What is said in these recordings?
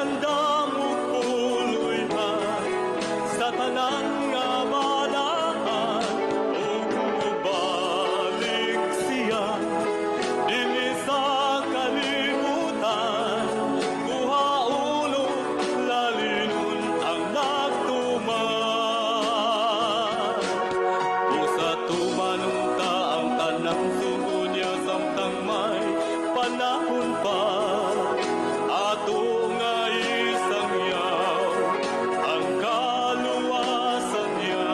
Nagandam og puloy-an sa tanan nga balaan, ug mobalik siya dinhi sa kalibutan, kuhaon og lalinon ang nagtuman. Busa tumanon ta ang tanang sugo niya samtang may panahon pa, ato nga isangyaw ang kaluwasan niya.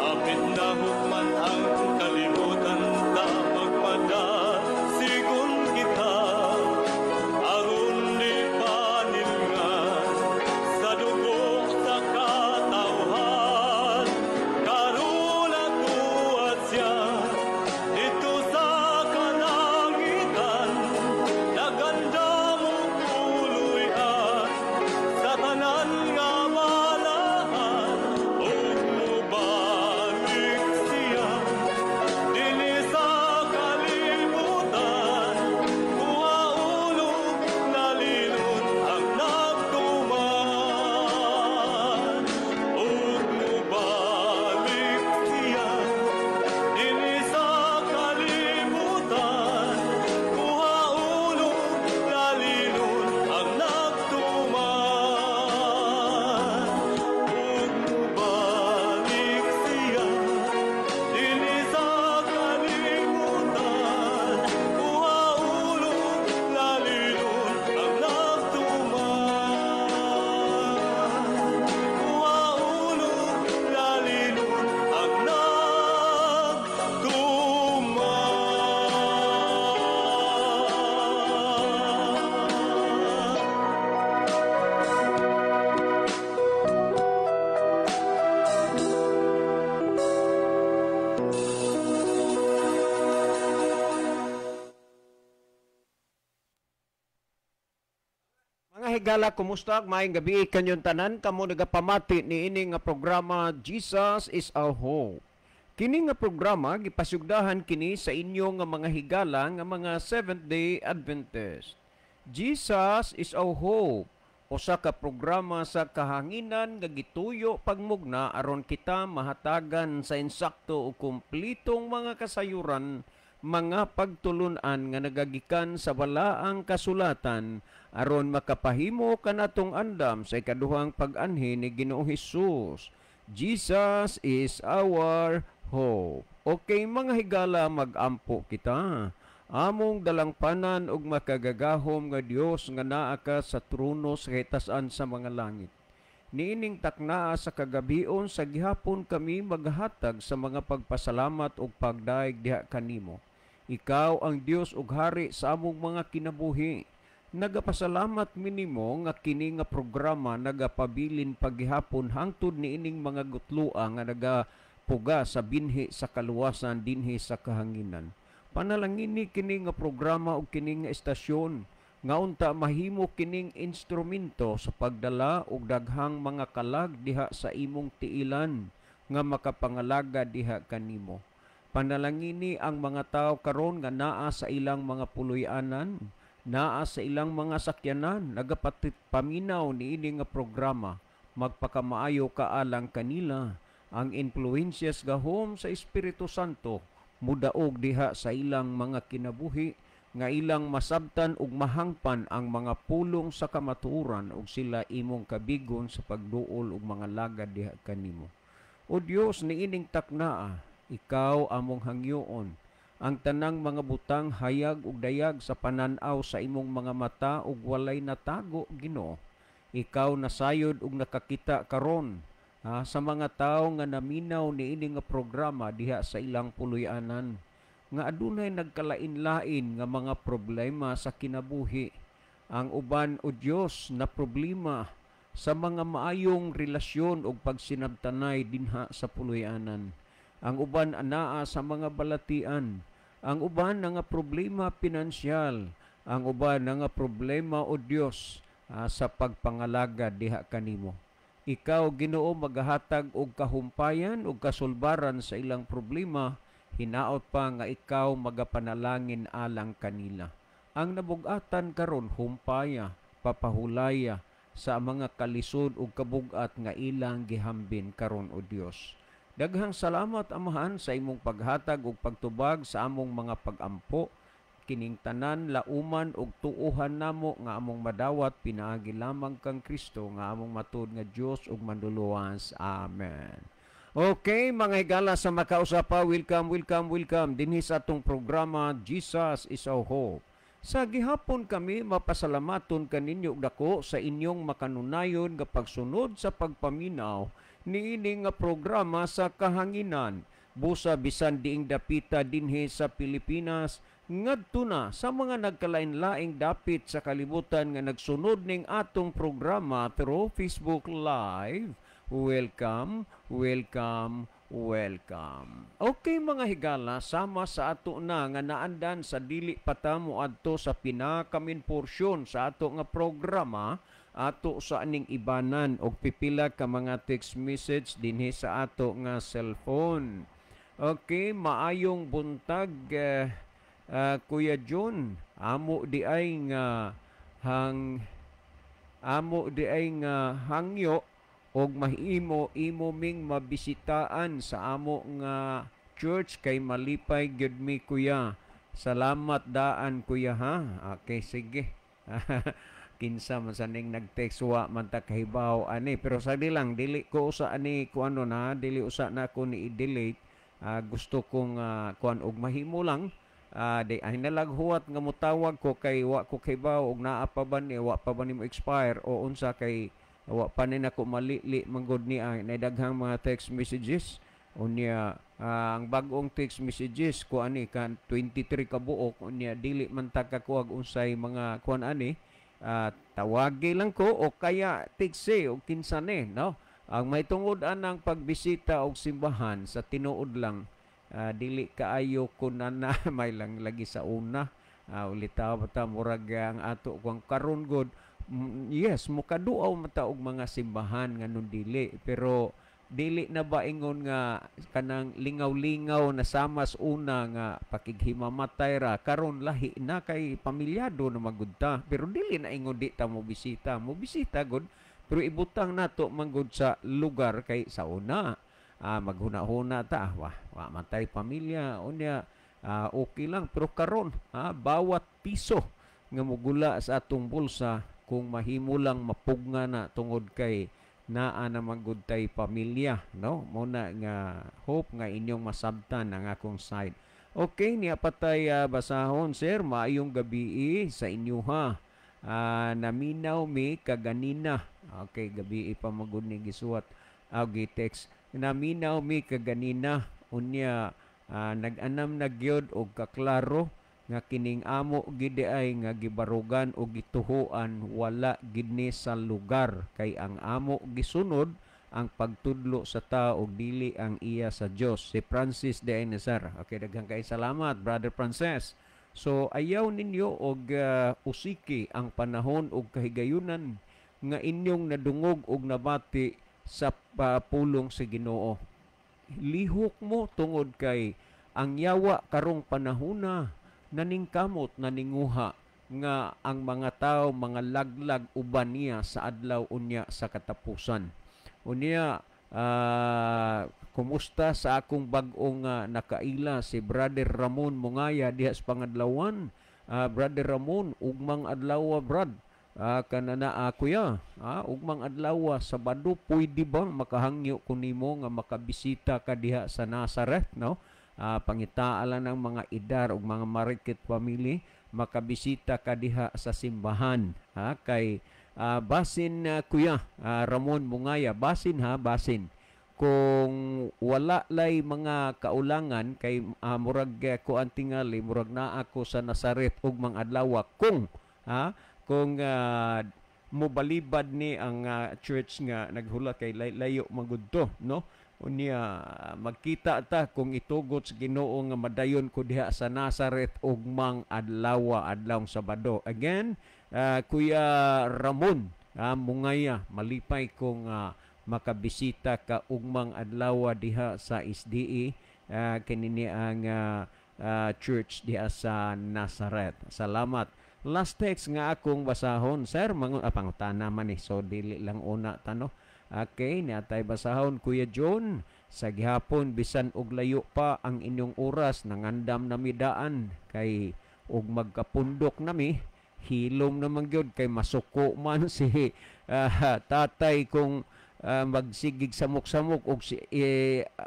Hapit na hukman ang kalibutan, ta magmadasigon kita, aron di panilngan sa dugo sa katawhan. Karon nagbuhat siya didto sa kalangitan, nagandam og puloy-an sa tanan nga balaan, ug mobalik siya dinhi sa kalibutan, kuhaon og lalinon ang nagtuman. Ug mobalik siya dinhi sa kalibutan, kuhaon og lalinon ang nagtuman. Ug mobalik siya dinhi sa kalibutan, kuhaon og lalinon ang nagtuman. Kuhaon og lalinon ang nagtuman. Mga higala, kumusta? Maayong gabi kanyong tanan kamo nagapamati niini nga programa Jesus is Our Hope. Kini nga programa gipasugdahan kini sa inyo nga mga higala nga mga Seventh-day Adventist. Jesus is Our Hope, usa ka programa sa kahanginan nga gituyo pagmugna aron kita mahatagan sa insakto ug kumplitong mga kasayuran, mga pagtulun-an nga nagagikan sa balaang kasulatan aron makapahimo kanatong andam sa ikaduhang pag-anhi ni Ginoong Hesus. Jesus is our hope. Okay mga higala, mag-ampo kita. Among dalangpanan ug makagagahom nga Dios nga naa ka sa trono sa kahitasan sa mga langit. Niining taknaa sa kagabion sa gihapon kami maghatag sa mga pagpasalamat ug pagdaig diha kanimo. Ikaw ang Dios ug Hari sa among mga kinabuhi. Nagapasalamat minimo nga kini nga programa nagapabilin paghihapon hangtod niining mga gutloa nga nagapuga sa binhi sa kaluwasan dinhi sa kahanginan. Panalangini kini nga programa ug kini nga estasyon nga unta mahimo kining instrumento sa pagdala og daghang mga kalag diha sa imong tiilan nga makapangalaga diha kanimo. Panalangini ang mga tao karon nga naa sa ilang mga puloy-anan, naa sa ilang mga sakyanan, nagapatit paminaw niini nga programa. Magpakamaayo kaalang kanila ang influensyas gahom sa Espiritu Santo mudaog diha sa ilang mga kinabuhi nga ilang masabtan ug mahangpan ang mga pulong sa kamatuoran ug sila imong kabigon sa pagduol ug mga lagad diha kanimo. O Dios, niining taknaa, ikaw among hangyoon ang tanang mga butang hayag ug dayag sa panan-aw sa imong mga mata ug walay natago, Ginoo. Ikaw nasayod ug nakakita karon sa mga tawo nga naminaw niini nga programa diha sa ilang puloy-anan nga adunay nagkalain-lain nga mga problema sa kinabuhi. Ang uban, o Dios, na problema sa mga maayong relasyon ug pagsinabtanay dinha sa puloy-anan. Ang uban anaa sa mga balatian. Ang uban nga problema pinansyal. Ang uban nga problema, o Dios, sa pagpangalaga diha kanimo. Ikaw, Ginoo, magahatag og kahumpayan ug kasulbaran sa ilang problema, hinaot pa nga ikaw magapanalangin alang kanila. Ang nabugatan karon humpaya, pagpapahulaya sa mga kalisod ug kabug-at nga ilang gihambin karon, O Dios. Daghang salamat, Amahan, sa imong paghatag ug pagtubag sa among mga pagampo. Kining tanan lauman ug tuohan namo nga among madawat pinaagi lamang kang Kristo nga among matud nga Dios ug Manluluwas. Amen. Okay, mga higala sa makausapa, welcome, welcome, welcome dinhi sa atong programa Jesus is Our Hope. Sa gihapon kami mapasalamaton kaninyo og dako sa inyong makanunayon nga pagsunod sa pagpaminaw niini nga programa sa kahanginan. Busa bisan diing dapita dinhi sa Pilipinas ngadto na sa mga nagkalain-laing dapit sa kalibutan nga nagsunod ning atong programa through Facebook Live. Welcome, welcome, welcome. Okay, mga higala, sama sa ato na nga naandan sa dili pa ta moadto sa pinakamin porsyon sa ato nga programa, ato sa aning ibanan og pipila ka mga text message dinhi sa ato nga cellphone. Okay, maayong buntag, Kuya John. Amo di ay nga hangyo og mahimo imo ming mabisitaan sa amo nga church kay malipay gyud mi, kuya. Salamat daan, kuya, ha. Okay, sige. Kinsa man sa ning nag-text, wa man ta kahibaw ani, pero sa di lang dili ko usa ani ko ano na dili usa na ko ni i-delete. Gusto kong kuan og mahimo lang, di ay nalaghuwat nga motawag ko kay wa ko kahibaw og naa pa ba ni, wa pa ba ni mo expire o unsa, kay wa pa ni nako malili manggod ni ang daghang mga text messages. Unya ang bag-ong text messages ko ani kan 23 ka buok. Unya dili man ta kakuag unsay mga kuan ani, tawagi lang ko o kaya text o kinsa ni, no? Ang may tungod anang pagbisita og simbahan, sa tinuod lang, dili kaayo ko na na may lang lagi sa una. Ulitaw ta murag ang ato kung karon god, yes, mukaduaw man ta og mga simbahan, nganong dili, pero dili na ba ingon nga kanang lingaw-lingaw na samas una nga pakighimamatay ra. Karon lahi na kay pamilyado na magud ta, pero dili na ingon di ta mo bisita, mo bisita gud, pero ibutang nato manggod sa lugar. Kay sa una, maghuna-huna ta, wa wa man tay pamilya, unya okay lang, pero karon, bawat piso nga mogula sa atong bulsa, kung mahimo lang mapugna na tungod kay naa na man gud tay pamilya, no? Mo na nga hope nga inyong masabtan ang akong side. Okay, niya patay, basahon, sir, maayong gabi sa inyo ha. Naminaw mi kaganina. Okay, gabi pa magud ni gisuwat aw gi-text. Naminaw mi kaganina, unya nag-anam na gyud og kaklaro nga kining amo gid ay nga gibarugan o gituhuan wala gid ni sa lugar, kay ang amo gisunod ang pagtudlo sa tao ug dili ang iya sa Dios. Si Francis de Enesar. Okay, daghang kay salamat, Brother Frances. So ayaw ninyo og usiki ang panahon og kahigayunan nga inyong nadungog og nabati sa pulong sa Ginoo. Lihok mo tungod kay ang yawa karong panahona naningkamot, naninguha nga ang mga tao mga laglag uban niya sa adlaw unya sa katapusan. Unya kumusta sa akong bag-ong nakaila, si Brother Ramon Mungaya diha sa Pangadlawan. Brother Ramon, ugmang adlaw, brad. Kanana, kuya, ugmang adlaw, Sabado, pwede bang makahangyo ko nimo nga makabisita ka diha sa Nazareth, no? Pangitaa lang ng mga idar ug mga Marikit family, makabisita ka diha sa simbahan, ha? Kay basin, kuya Ramon Mungaya, basin ha, basin kung wala lay mga kaulangan kay murag kuan tingali murag naa ako sa Nazaret ug mga adlaw kung ha, kung mobalibad ni ang church nga naghula kay layo magud to, no? Unya magkita ta kung itugot sa Ginoo nga madayon ko diha sa Nazaret ugmang adlaw, adlawng Sabado. Again, Kuya Ramon Mungaya, malipay kong makabisita ka ugmang adlaw diha sa SDE, kinini ang church diha sa Nazaret. Salamat. Last text nga akong basahon, sir, mga pangutana man ni, so dili lang una tano. Okay, niatay basahon, Kuya John. Sa gihapon, bisan og layo pa ang inyong oras, nangandam nami daan kay og magkapundok nami, hilom naman gyud kay masuko man si tatay kung magsigig samok-samok og si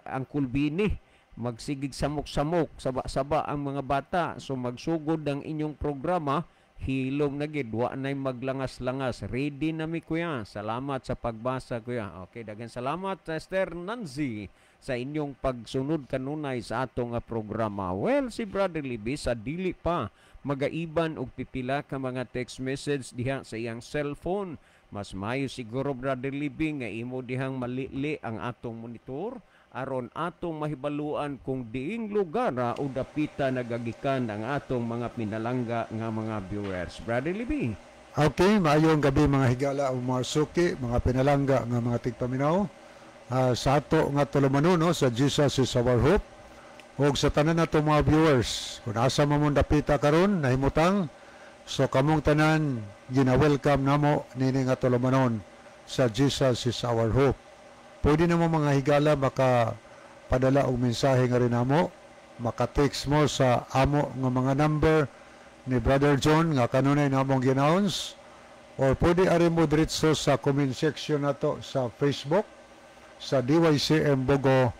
Uncle Bini magsigig samok-samok, saba-saba ang mga bata. So magsugod ang inyong programa, hilom na gid, wa nay maglangas-langas. Ready na mi, kuya. Salamat sa pagbasa, kuya. Okay, daghan salamat, Esther Nancy, sa inyong pagsunod kanunay sa atong programa. Well, si Brother Libby, sa dili pa magaiban og pipila ka mga text message diha sa iyang cellphone, mas mayo siguro, Brother Libby, nga imo dihang malili ang atong monitor aron atong mahibaluan kung diing lugar o dapita nagagikan ang atong mga pinalangga nga mga viewers. Brother Libby. Okay, maayong gabi, mga higala o mga suki, mga pinalangga nga mga tigpaminaw. Sa ato nga tulumanon sa Jesus Is Our Hope ug sa tanan nato mga viewers, kung asa man mong dapita karon nahimutang, so kamong tanan gina-welcome namo nini nga tulumanon sa Jesus Is Our Hope. Pwede na mo, mga higala, maka padala og mensahe nga rin namo, maka-text mo sa amo nga mga number ni Brother John nga kanunay namong gi-announce, or pwede ari mo diretso sa comment section nato sa Facebook sa DYCM Bogo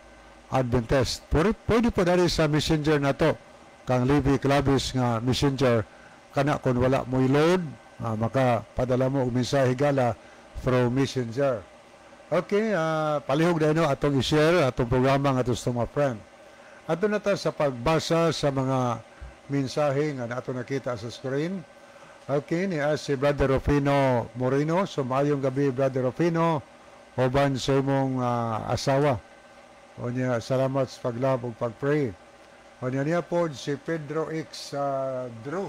Adventist. Pwede po dari sa messenger nato kang Libby Clavis nga messenger kana, kung wala mo load, makapadala mo og mensahe gala through messenger. Okay, palihog na no atong i-share atong programa nga sa mga friend. Ato na ta sa pagbasa sa mga mensahe nga nato nakita sa screen. Okay, ni si Brother Rufino Moreno. So maayong gabi, Brother Rufino, uban sa imong asawa. O niya, salamat sa pag-love ug pag-pray. O niya niya po si Pedro X Drew.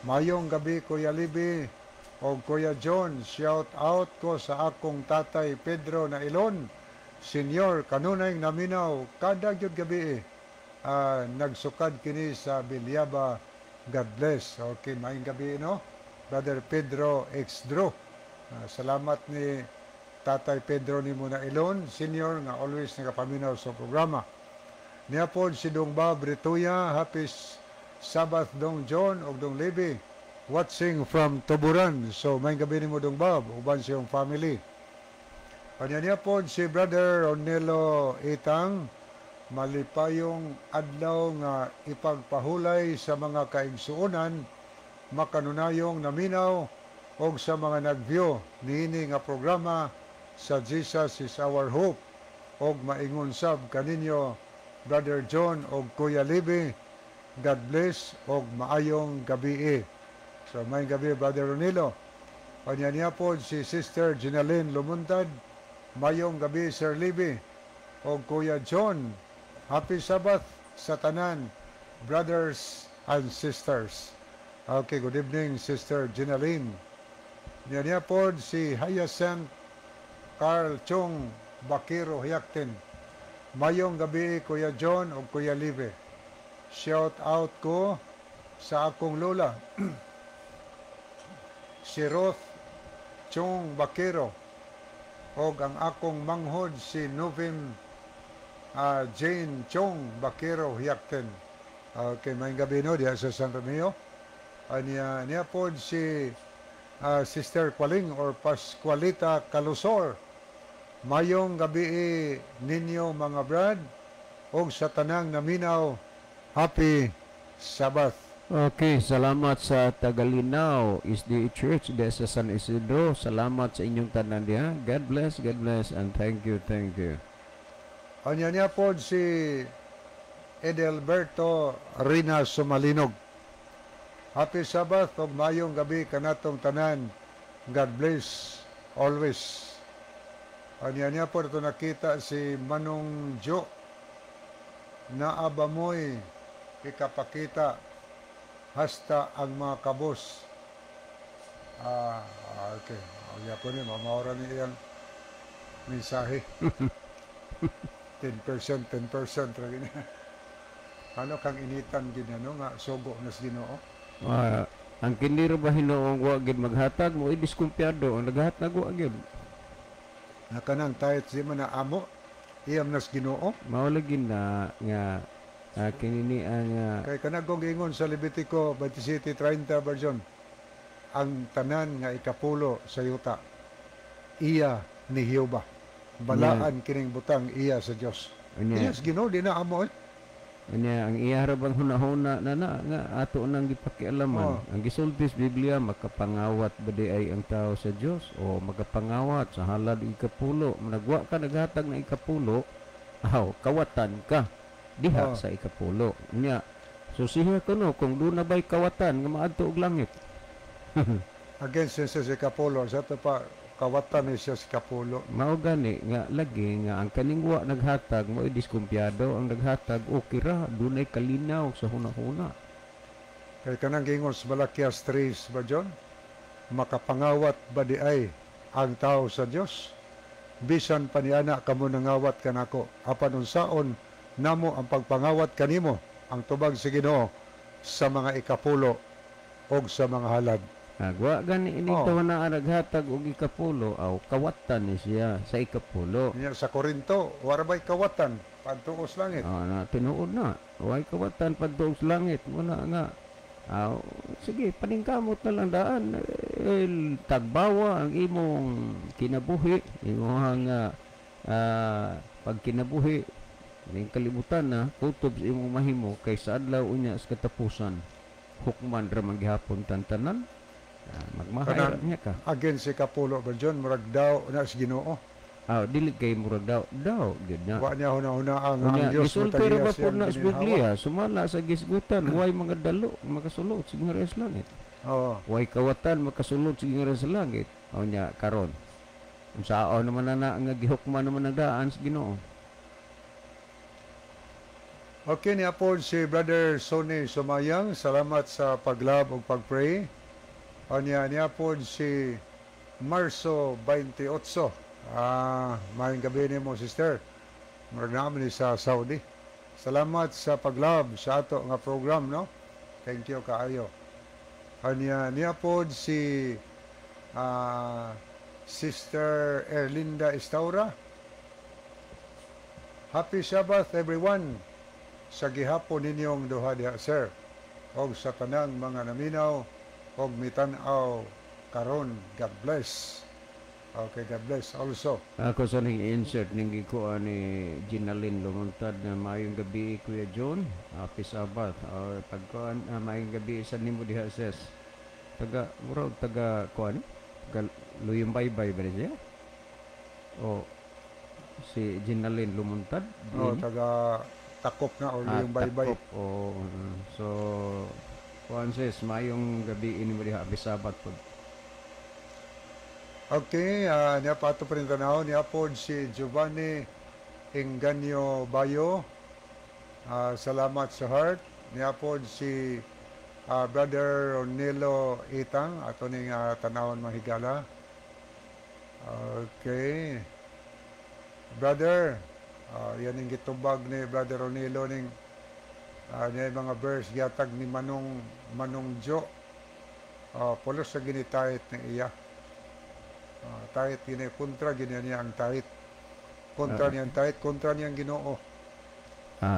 "Mayong gabi, Kuya Libi o Kuya John, shout out ko sa akong tatay Pedro na Ilon, senior, kanunay naminaw kada gyud gabi eh. Nagsukad kini sa Bilyaba. God bless." Okay, maayong gabi no, Brother Pedro X Drew. Salamat ni Tatay Pedro ni Muna Ilon, senior, nga always nagapaminaw sa programa. Niya po si Dong Bob Rituya, "Happy Sabbath, Dong John ug Dong Libby. Watching from Tuburan." So maayong gabi nimo, Dong Bob, uban sa iyong family. Kanya niya po si Brother Ronelo Itang, "Malipayong adlaw nga ipagpahulay sa mga kaigsuonan makanunayong naminaw og sa mga nag-view niini nga programa sa Jesus Is Our Hope og maingon sab kaninyo, Brother John og Kuya Libby. God bless og maayong gabi." So maayong gabi, Brother Ronilo. Kanya niya po si Sister Ginaline Lumuntad, "Mayong gabi, Sir Libby og Kuya John. Happy Sabbath sa tanan, brothers and sisters." Okay, good evening, Sister Ginaline. Niya niya po si Hyacinth Carl Chong Bakiro Hiaktin. "Mayong gabi, Kuya John o Kuya Libe. Shout out ko sa akong lola, si Ruth Chong Bakiro, og ang akong manghod si Novim Jane Chong Bakiro Hiakten." Okay, maayong gabi no, diha sa San Romeo. Niya, niya po si Sister Kwaling or Pascualita Kalusor. "Mayong gabi ninyo, mga brad, og sa tanang naminaw, happy Sabbath." Okay, salamat sa Tagalinaw SDA Church de sa San Isidro. Salamat sa inyong tanan diha. God bless, and thank you, thank you. Anya niya po si Edelberto Rina Sumalinog. "Happy Sabbath ug mayong gabi kanatong tanan. God bless always." Anya niya po ito nakita si Manong Jo. "Naa ba mo'y ikapakita hasta ang mga kabos?" Ah, okay. Anya po ni, mamaura ni iyang mensahe. 10%, 10% ra gini. Ano kang initan gid ano nga sugo na sa Ginoo? Ah, Ang kini ra ba hinuong wa gid maghatag mo diskumpiyado, ang naghatag wa gid. Na kanang tithe di man na amo, iyam nas Ginoo. Mao lagi na nga kini ni ang Kay kanang ingon sa Levitico 27:30 version, ang tanan nga ikapulo sa yuta iya ni Jehova. Balaan kining butang, iya sa Dios. Unya. Iya sa Ginoo, di na amo eh. Unya ang iya ra bang hunahuna na na nga ato nang gipakialaman. Oh. Ang gisulti sa Biblia, makapangawat ba di ay ang tao sa Dios o makapangawat sa halad ikapulo? Nagwa ka naghatag na ikapulo, aw kawatan ka diha Oh. sa ikapulo. Unya susiha kuno kung duna ba'y kawatan nga maadto og langit. Against siya sa ikapulo, sa ato pa kawatan ni siya sa ikapulo. Mao gani nga lagi nga ang kaning wa naghatag mo'y diskumpiyado, ang naghatag okay ra, dunay kalinaw sa hunahuna. Kay kanang gingon sa Malakias 3 version, makapangawat ba di ay ang tao sa Dios? Bisan pa niana kamo nangawat kanako, apan unsaon namo ang pagpangawat kanimo? Ang tubag sa Ginoo, sa mga ikapulo og sa mga halad. Agwa gani ini Oh. oh. na naghatag og ikapulo, aw kawatan ni siya sa ikapulo. Nya sa Korinto, wara ba'y kawatan padtuos langit? Oh, na tinuod na. Way kawatan padtuos langit mo na nga. Aw, sige, paningkamot na lang daan. Eh, tagbawa ang imong kinabuhi, imong pagkinabuhi ning kalibutan na kutob sa imong mahimo kay sa adlaw unya sa katapusan hukman ra man gihapon tantanan. Magmahay ra niya ka. Against sa ikapulo version, murag daw na sa Ginoo. Ah, dili kay murag daw daw gyud na. Wa niya huna-huna ang Unya, Dios gisulti ra ba motag-iya po siyang na sa gininhawa. Biblia, sumala sa gisgutan, way mga dalo makasulod sa gingharian sa langit. Oo. Way kawatan makasulod sa gingharian sa langit. O nya karon, unsaon naman na na nga gihukman naman ang daan sa Ginoo? Okay, niya po si Brother Sonny Sumayang. Salamat sa paglove ug pagpray. O niya, niya po si Marso 28. Maayong gabi nimo, sister. Murag naman ni sa Saudi. Salamat sa paglove sa ato nga program, no? Thank you kaayo. O niya, niya po si Sister Erlinda Estaura. Happy Sabbath, everyone, sa gihapon ninyong duha diha, sir, og sa tanang mga naminaw og mitan-aw karon. God bless. Okay, God bless also. Ako sa ning insert ning gikuha ni Ginalyn Lumuntad na maayong gabi, Kuya John. Happy Sabbath. Or pagkuan, maayong gabi sa nimo diha, sis. Taga murag taga kuan, taga Luyong Baybay ba ni siya? O si Ginalyn Lumuntad? Oh, Di ni? Taga Takop na or Luyong Baybay. Takop. Oh, so kuan, sis, maayong gabi ini mo diha, happy Sabbath pod. Okay, niya pa ato pa rin tanaw, niya po si Giovanni Enganyo Bayo. Salamat sa heart. Niya po si Brother Ronilo Itang, ato ning tanawon, mga higala. Okay. Brother, yan ang gitubag ni Brother Ronilo ning niya yung mga verse gihatag ni Manong Manong Jo. Pulos sa ginitayit ng iya. Tithe gini kontra gini niya ang tithe. Kontra niya ang tithe, kontra niya ang Ginoo.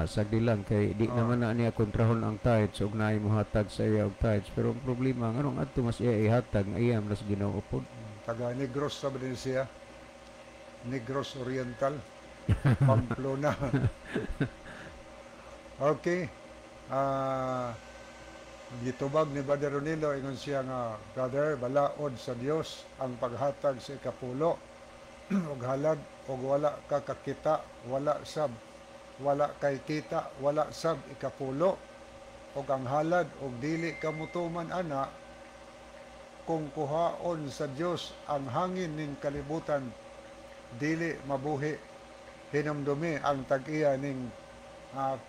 Sagdi lang kay di naman na niya kontrahon ang tithes ug naay mohatag sa iya og tithes, pero ang problema nganong adto mas iya ihatag nga iya mas Ginoo pod. Taga Negros sa din siya. Negros Oriental. Pamplona. Okay. Gitubag ni Brother Ronilo, ingon siya nga, "Brother, balaod sa Dios ang paghatag sa ikapulo og halad og wala ka kakita, wala sab wala kay kita, wala sab ikapulo og ang halad og dili ka mutuman ana. Kung kuhaon sa Dios ang hangin ning kalibutan, dili mabuhi. Hinumdumi ang tag-iya ning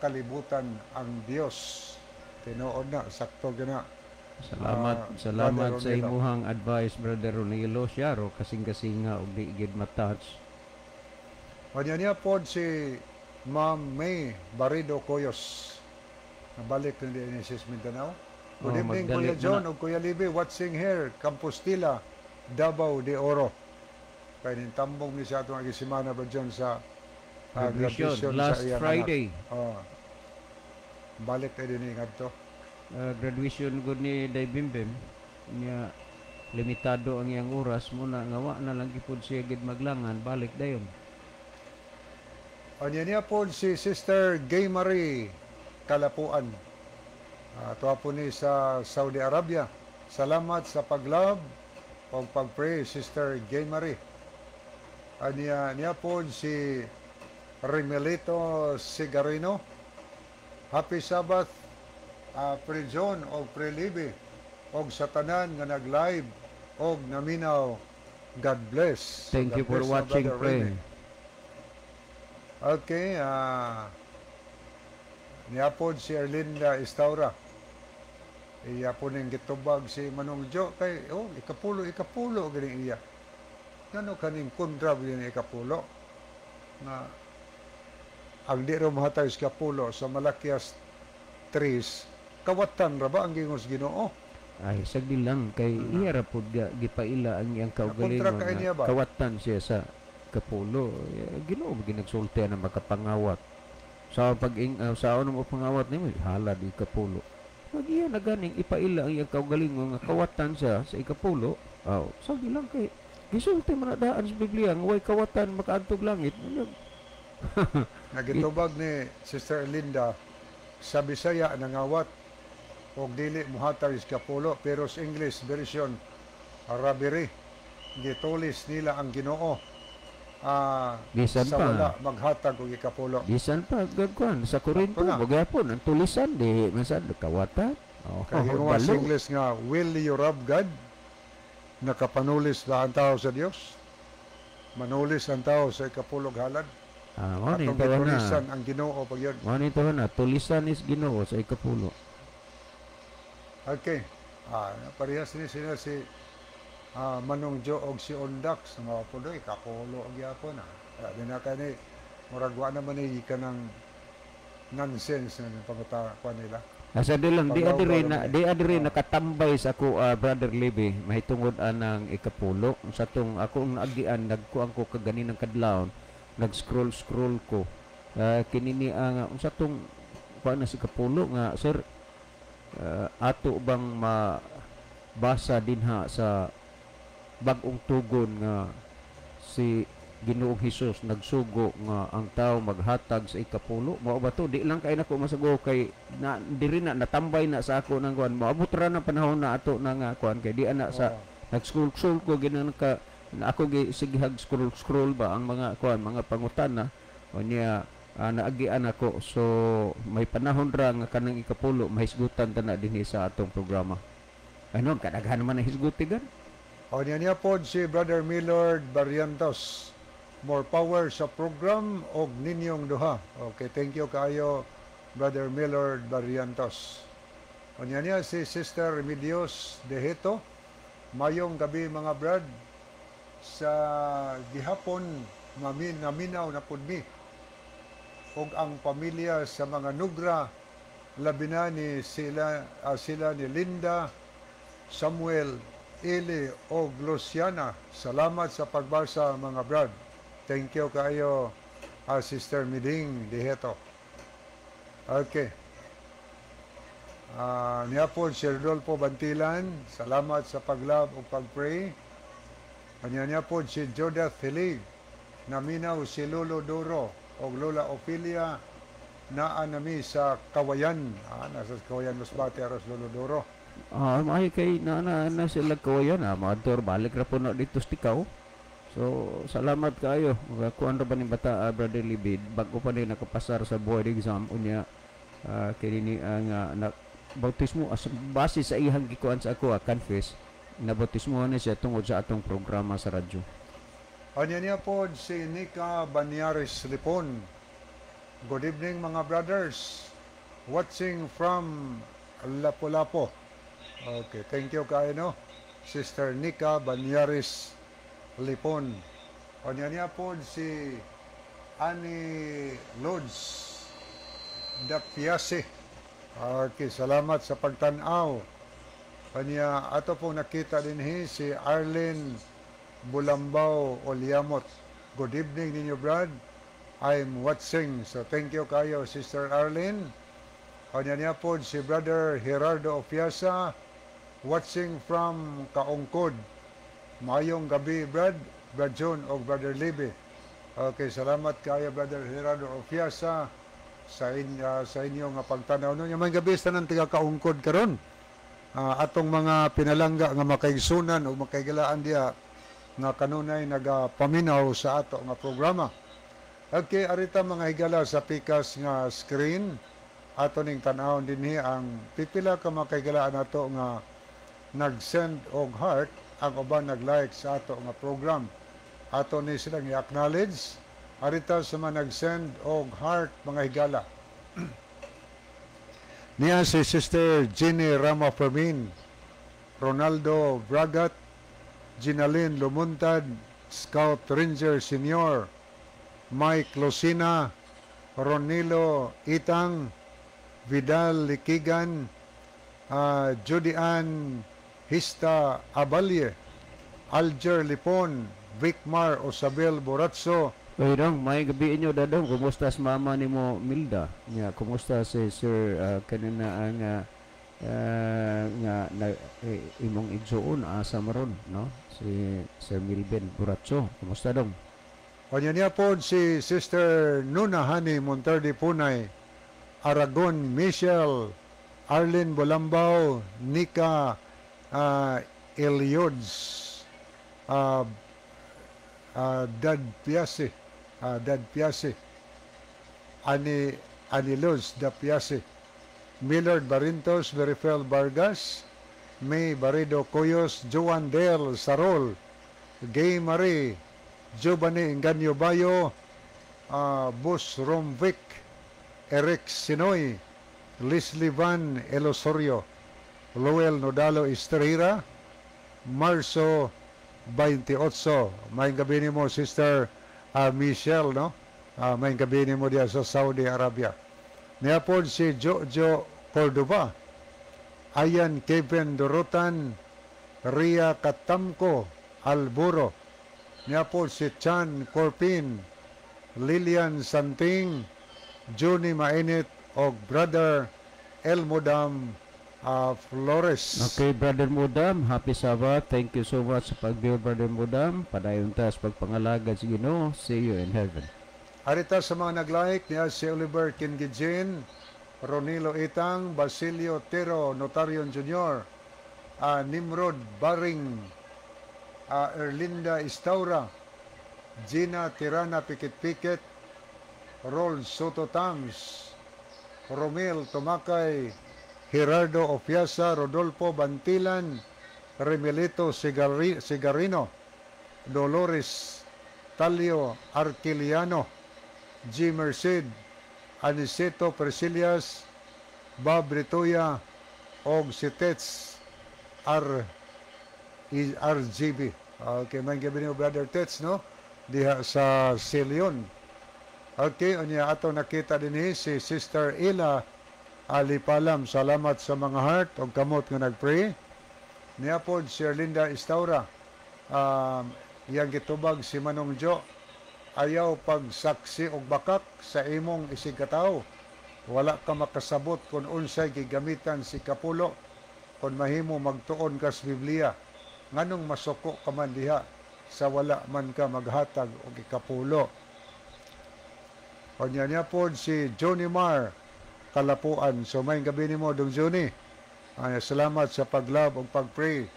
kalibutan ang Dios." Tinuod na, sakto gina. Salamat, salamat Brother sa Ronilo. imuhang advice, Brother Ronilo. Siya ro kasing-kasinga og di gid matouch. Kanya niya pod si Ma'am May Barido Coyos. Nabalik na din ni Sis Mindanao. Good Oh, evening, magdali Kuya mo John na. O Kuya Libby, watching here, Compostela, Davao de Oro. Kay nintambong ni sa atong agisimana, Brad John, sa Graduation, graduation last sa iyang Friday. anak. Oh. Balik tayo din to. Graduation gud ni Day Bimbim niya, limitado ang iyang oras muna nga wa na lang gipud siya gid maglangan, balik dayon. Anya niya po si Sister Gay Marie Kalapuan. Tuwa po ni sa Saudi Arabia. Salamat sa pag-love o pag-pray, Sister Gay Marie. Anya niya po si Remelito Sigarino. Happy Sabbath, Pre John o Pre Libby og sa tanan nga nag-live og naminaw. God bless. Thank God you for bless, watching, Brother Pre. Remy. Okay, niapod si Erlinda Estaura. Iya po ning gitubag si Manong Jo kay oh ikapulo, ikapulo gani iya. Ngano kaning kontra gani ikapulo? Nga ang di ra mohatag sa ikapulo sa Malakias 3, kawatan ra ba ang gingos Ginoo? Ay, sagdi lang kay iya ra pud gipaila ang iyang kaugalingon Nakontra kay nga niya ba? kawatan siya sa kapulo. Eh, Ginoo ba ginagsulti na makapangawat sa pag sa ano mo pangawat nimo halad ikapulo. Mag iya na ganing ipaila ang iyang kaugalingon nga kawatan siya sa ikapulo. Aw, sagdi lang kay gisulti man na daan sa Biblia nga way kawatan makaadtog langit. Ano? Nagitubag ni Sister Erlinda sa Bisaya nangawat og dili mohatag sa ikapulo, pero sa English version robbery, gitulis nila ang Ginoo Bisan sa pa. wala maghatag og ikapulo. Bisan pa gagkuan sa Korinto, Sakto na. magyapon ang tulisan di masan kawatan. Oh, Kay hinguwa sa balo. English nga, "Will you rob God?" Nakapanulis ba ang tao sa Dios? Manulis ang tao sa ikapulog halad. Ah, mao ni Atong tawa na. gitulisan ang Ginoo pag yun. Mao ni tawa na tulisan is Ginoo sa ikapulo. Okay. Parehas ni sila si Manong Joe og si Ondax mga pulo ikapulo og gyapon ah. Di na kani murag wa naman ni kanang nonsense na panguta kuan nila. Asa di lang di Paglaw adiri ba na naman eh? di adiri nakatambay sa ako, Brother Libby, mahitungod anang ikapulo sa tong akong naagian, nagkuan ko kaganinang kadlawon, nag-scroll scroll ko. Kini ni ang unsa tong kuan na si ikapulo nga sir, ato bang mabasa dinha sa Bag-ong Tugon nga si Ginoong Hesus nagsugo nga ang tao maghatag sa ikapulo? Mao ba to? Di lang kay nako masugo kay na diri na natambay na sa ako nang kuan. Moabot ra ng panahon na ato na nga kuan kay di ana sa nag-scroll scroll ko ginan ka na ako gi sige hag scroll scroll ba ang mga kuan, mga pangutana o niya, naagian ako. So may panahon ra nga kanang ikapulo mahisgutan ta na dinhi sa atong programa. Ano kadaghan man ang hisguti gan. O niya niya pod si Brother Millard Barrientos. More power sa program og ninyong duha. Okay, thank you kaayo, Brother Millard Barrientos. O niya niya si Sister Remedios Deheto. Mayong gabi, mga brad. Sa gihapon mamin naminaw na pud mi og ang pamilya sa mga Nugra, labi na ni sila ni Linda, Samuel, Eli og Luciana. Salamat sa pagbasa, mga brad. Thank you kaayo, Sister Miding Diheto. Okay. Niya po si Rodolfo Bantilan. Salamat sa pag-love o pag-pray. Kanya niya po si Jodeth Hilig. Naminaw si Lolo Duro o Lola Ophelia, naa nami sa Kawayan. Nasa Kawayan, Masbate, aros Lolo Duro. May kay na na, na sila Kawayan ah, maadtor balik ra po na dito sa Tikaw. So salamat kaayo. Kuan ra ba ni bata, Brother Libid, bago pa ni nakapasar sa board exam unya kini ni ang na bautismo as base sa iyang gikuan sa ako, confess na bautismo na siya tungod sa atong programa sa radyo. Anya niya po si Nika Banyaris Lipon. Good evening, mga brothers. Watching from Lapu-Lapu. Okay, thank you kaayo no, Sister Nika Banyaris Lipon. Anya niya po si Annie Lods Dapiase. Okay, salamat sa pagtan-aw. Kanya ato pong nakita dinhi si Arlene Bulambao Oliamot. Good evening ninyo, Brad. I'm watching. So thank you kayo, Sister Arlene. Kanya niya po si Brother Gerardo Ofiasa, watching from Kaungkod. Maayong gabi, Brad, Brad John o Brother Libby. Okay, salamat kayo, Brother Gerardo Ofiasa, sa inyo nga pagtanaw no. Maayong gabi sa tanan taga Kaungkod karon. Atong mga pinalangga nga makaigsunan o makaigalaan diha nga kanunay nagapaminaw sa ato nga programa. Okay, arita, mga higala, sa pikas nga screen, ato ning tan-awon dinhi ang pipila ka mga kaigalaan nato nga nag-send og heart, ang uban nag-like sa ato nga program. Ato ni silang i-acknowledge. Arita sa mga nag-send og heart, mga higala. Niya si Sister Jenny Rama Fermin, Ronaldo Bragat, Ginalyn Lumuntad, Scout Ranger Senior, Mike Lucina, Ronilo Itang, Vidal Likigan, Judy Ann Hista Abalye, Alger Lipon, Vicmar Osabel Boratso. Oy dong, maayong gabi inyo dadong. Kumusta sa mama nimo Milda? Nya, kumusta si Sir kanina ang nga na, eh, imong igsuon asa maron, no? Si Sir Milben Boratso. Kumusta dong? Kanya niya po si Sister Nuna Hani Monterde Punay, Aragon Michelle, Arlene Bolambao, Nika Eliods, Dad Piase, Dad Piase, Ani Aniluz Da Piase, Millard Barintos, Verifel Vargas, May Barredo Coyos, Joan Del Sarol, Gay Marie, Giovanni Inganyo Bayo, Bus Romvic, Eric Sinoy, Leslie Van Elosorio, Lowell Nodalo Estrera, Marso 28. Maayong gabi nimo, Sister Michelle, no? Maayong gabi nimo diya sa Saudi Arabia. Niya po si Jojo Cordova, Ayan Kevin Dorotan, Ria Katamko Alburo. Niya po si Chan Corpin, Lilian Santing, Johnny Mainit og Brother Elmodam Flores. Okay, Brother Mudam, happy Sabbath. Thank you so much sa pag-view, Brother Mudam. Padayon ta sa pagpangalagad sa Ginoo. See you in heaven. Arita sa mga nag-like niya si Oliver Kingijin, Ronilo Itang, Basilio Tero Notarion Jr., Nimrod Baring, Erlinda Istaura, Gina Tirana Pikit-Pikit, Rol Soto Tams, Romel Tumakay, Gerardo Ofiasa, Rodolfo Bantilan, Remelito Sigarino, Dolores Talio Arquiliano, G. Merced, Aniceto Priscilias, Bob Ritoya, og si Tets R RGB. Okay, maayong gabi nimo, Brother Tets, no? Diha sa Silion. Okay, unya ato nakita dinhi si Sister Ila Alipalam. Salamat sa mga heart og kamot nga nagpray. Niya pod si Erlinda Istaura. Iyang gitubag si Manong Jo. Ayaw pagsaksi og bakak sa imong isigkatawo. Wala ka makasabot kung unsay gigamitan si Kapulo. Kung mahimo magtuon ka sa Biblia, nganong masuko ka man diha sa wala man ka maghatag og ikapulo? Unya niya pod si Johnny Mar Kalapuan. So maayong gabi nimo, Dong Johnny. Ay, salamat sa pag-love ug pag-pray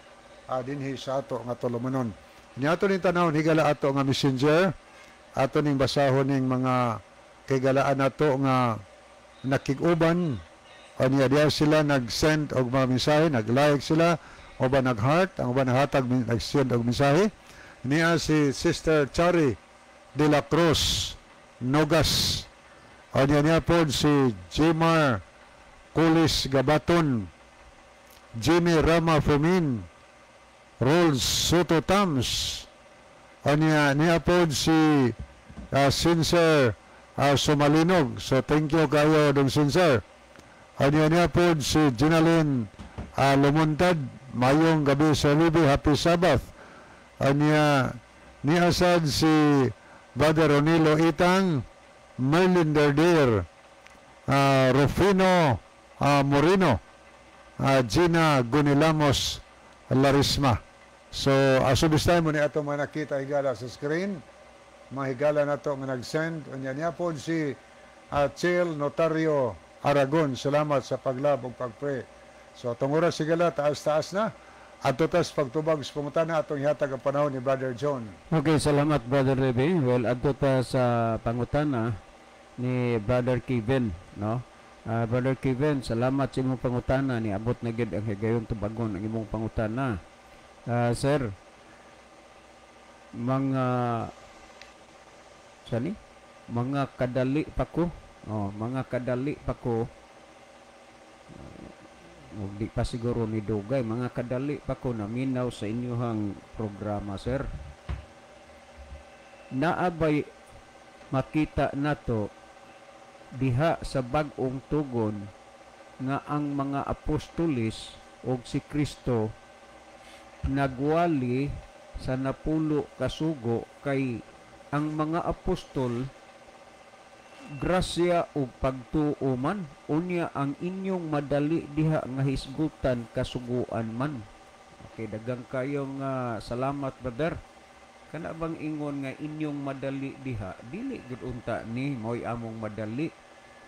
dinhi sa ato nga tulumanon. Nya ato ning tanawon, higala, ato nga Messenger. Ato ning basahon ning mga kaigalaan nato nga nakig-uban. Unya diya sila nag-send og mga mensahe, nag-like sila o ba nag-heart, ang uban naghatag, nag-send og mensahe. Niya si Sister Chari de la Cruz Nogas. Unya niya po si Jimar Kulis Gabaton, Jimmy Rama Fermin, Rolls Soto Tams. Unya niya po si Sincere Sumalinog. So thank you kayo dong, Sincere. Anya niya po si Ginalyn Lumuntad, mayong gabi sa Ruby, happy Sabbath. Anya niasad si Brother Ronilo Itang, Merlin Derdir, Rufino Moreno, Gina Gunilamos Larisma. So, as of this time, mao ni ato mga nakita, higala, sa screen. Mga higala na to nga nag-send. Unya niya po si Chel Notario Aragon. Salamat sa pag-love ug pag-pray. So, atong oras, higala, taas-taas na. Adto tas pagtubag sa pangutana, atong ihatag ang panahon ni Brother John. Okay, salamat, Brother Rebe. Well, adto ta sa pangutana ni Brother Kevin, no? Brother Kevin, salamat sa imong pangutana, ni abot na gid ang higayon tubagon ang imong pangutana. Sir, mga sani? Mga kadali pa ko. Oh, mga kadali pa ko. Ug di pa siguro ni dugay, mga kadali pa ko naminaw sa inyuhang programa, sir. Naabay makita nato diha sa Bag-ong Tugon nga ang mga apostolis og si Kristo nagwali sa 10 kasugo, kay ang mga apostol grasya ug pagtuo man, unya ang inyong madali diha nga hisgutan kasuguan man? Okay, dagang kayong salamat, brother. Kana bang ingon nga inyong madali diha, dili gud unta ni mo'y among madali,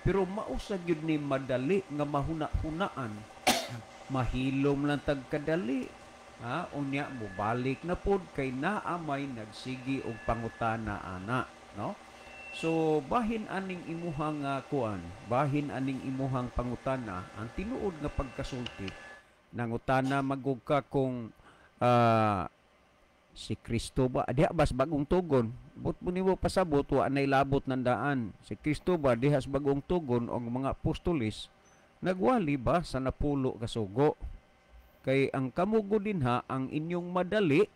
pero mao sa gyud ni madali nga mahuna-hunaan. Mahilom lang tag kadali, ha, unya mobalik na pod kay naa may nagsigi og pangutana ana, no? So bahin aning imuhang kuan, bahin aning imuhang pangutana, ang tinuod nga pagkasulti, nangutana magug ka kung si Kristo ba diha bas Bagong Tugon. But mo nimo pasabot, wa nay labot ng daan. Si Kristo ba diha sa Bagong Tugon og mga apostolis nagwali ba sa 10 kasugo? Kay ang kamugo dinha ang inyong madali,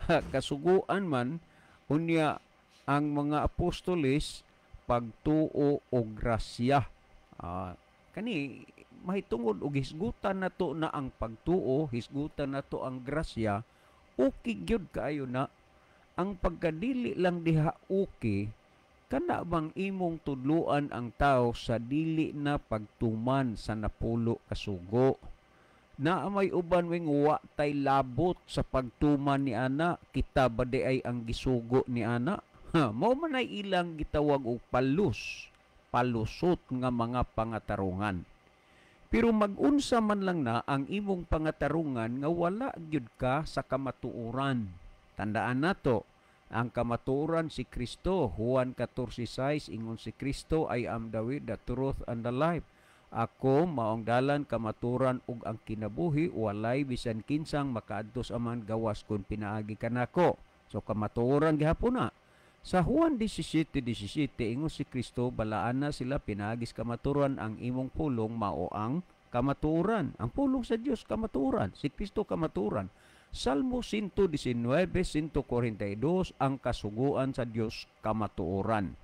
ha, kasuguan man, unya ang mga apostolis pagtuo o grasya. Kani mahitungod og hisgutan nato na ang pagtuo, hisgutan nato ang grasya, okay gyud kaayo na. Ang pagkadili lang diha okay, kana bang imong tudluan ang tao sa dili na pagtuman sa 10 kasugo? Naa may uban wing wa tay labot sa pagtuman ni ana, kita ba di ay ang gisugo ni ana? Ha, mao man ay ilang gitawag og palusot nga mga pangatarungan. Pero mag-unsa man lang na ang imong pangatarungan nga wala gyud ka sa kamatuoran. Tandaan nato, ang kamatuoran si Kristo. Juan 14:6, ingon si Kristo, "I am the way, the truth, and the life. Ako maong dalan, kamatuoran ug ang kinabuhi, walay bisan kinsang makaadto sa Amahan gawas kun pinaagi kanako." So kamatuoran gihapon na. Sa Juan 17:17, ingon si Kristo, "Balaan na sila pinaagi sa kamatuoran, ang imong pulong mao ang kamatuoran." Ang pulong sa Dios kamatuoran, si Kristo kamatuoran. Salmo 119:142, ang kasuguan sa Dios kamatuoran.